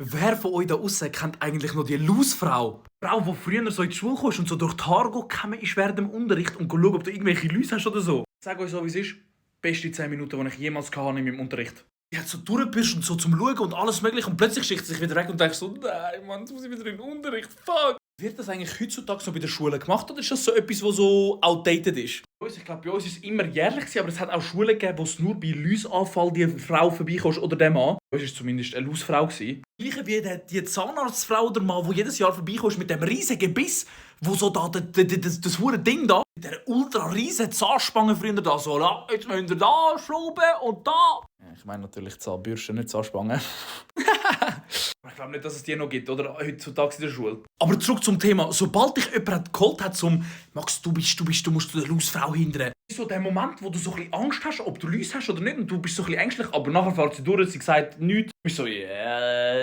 Wer von euch da aussen kennt eigentlich noch die Lausfrau? Frau, die früher so in die Schule kommst und so durch die Haare gekommen ist während dem Unterricht und schauen, ob du irgendwelche Läuse hast oder so. Ich sage euch so, wie es ist. Beste 10 Minuten, die ich jemals hatte in meinem Unterricht. Die hat so durchgebürscht und so zum Schauen und alles mögliche und plötzlich schickt sie sich wieder weg und denkst so, nein Mann, jetzt muss ich wieder in den Unterricht, fuck. Wird das eigentlich heutzutage noch bei der Schule gemacht oder ist das so etwas, was so outdated ist? Ich glaube, bei uns war es immer jährlich, aber es hat auch Schulen gegeben, wo es nur bei Läusanfall die Frau vorbeikommt oder der Mann. Bei uns war es zumindest eine Lausfrau. Gleiche wie die Zahnarztfrau oder Mann, die jedes Jahr vorbeikommt mit dem riesigen Biss, wo so da das hure Ding da, mit der ultra riesen Zahnspange früher da so, ja, jetzt müsst ihr da schrauben und da. Ich meine natürlich Zahnbürste, nicht Zahnspange. Ich glaube nicht, dass es die noch gibt, oder? Heutzutage in der Schule. Aber zurück zum Thema. Sobald dich jemand geholt hat, zum «Max, du musst der Lausfrau hindern». Das ist so der Moment, wo du so ein bisschen Angst hast, ob du Läuse hast oder nicht. Und du bist so ein bisschen ängstlich. Aber nachher fährt sie durch, sie sagt nichts. Du bist so «Yeah».